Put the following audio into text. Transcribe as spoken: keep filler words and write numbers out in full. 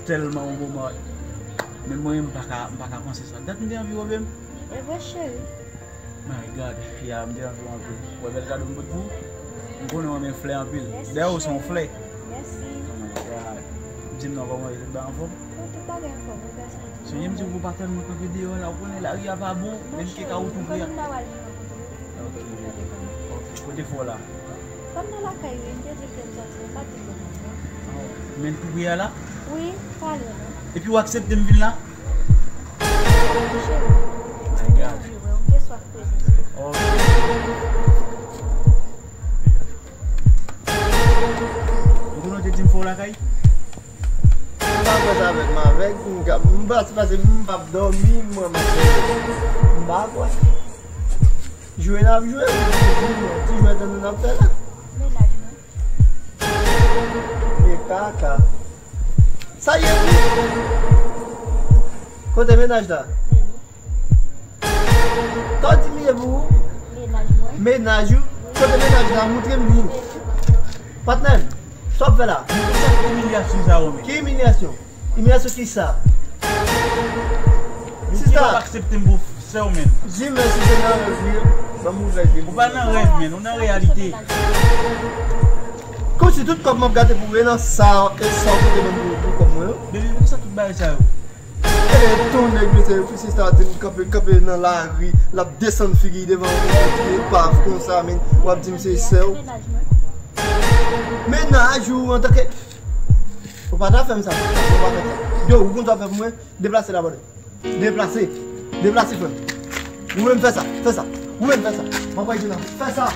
Tèlman yon moman, menm mwen menm m pa ka, m pa ka panse sa. Dat m te anvi wè menm. E vre, cheri. My God, ya, m te anvi wè anpil. Wè bèl kado m pot pou ou? M konnen w renmen flè anpil. Mèsi, cheri. Dayè, ou se yon flè. Mèsi. Oh my God. Di m non, kòman w ye? Tout bagay anfòm? Tout bagay anfòm, wi, gason. Sonje m di w pou w pa tèlman kanpe deyò la, ou konnen lari a pa bon, menm ke ka ou touve a. Non, cheri, m konnen m ta pral vin nan kote w. Ok. Ok, kote fò la? Kòm nan lakay wi, m te di l ke m sòti, m pa t di l non. Men l tou pre a la? Wi, pa lwen non. Epi w aksepte m vin la? Wi, cheri. My God. M te swaf prezans ou. Ok. Ou konnen w te di m fè w lakay? M pa kwè sa avèk m avèk, m ka, m pase, pase, m p ap dòmi, mwen, m ap fè. M pa kwè. Jwe n ap jwe, ti jwèt an nou n ap fè la. Mennaj mwen. Men kaka. Sa ye pou ou? Kote mennaj la? Sa w di m ye pou ou? Mennaj mwen. Mennaj ou? Kote mennaj la? Montre m li. Patnè m, sa w ap fè la? Ki imilyasyon sa yo menm? Ki imilyasyon? Imilyasyon kisa? Sista. Ou pa aksepte m pou sè w menm. Di men si se nan rèv li ye, ban m ouvè je m. Ou pa nan rèv menm, ou nan reyalite. Kòmsi tout kòb m ap gate pou ou e nan sa, e sa w pote ban m pou, pou kòb mwen yo. Baby, poukisa tout bagay sa yo? E ton nèg mesye, sista di m kanpe, kanpe nan lari, l ap desann figi devan yon moun ki epav konsa, men w ap di m se sè w. Mennaj ou antanke. Ou pa ta fè m sa, ou pa fè m sa. Yo, ou konn sa w fè pou mwen? Deplase la, brother. Deplase. Deplase, frè m. Ou menm fè sa, fè sa. Ou menm fè sa. M ap bay Juna. Fè sa.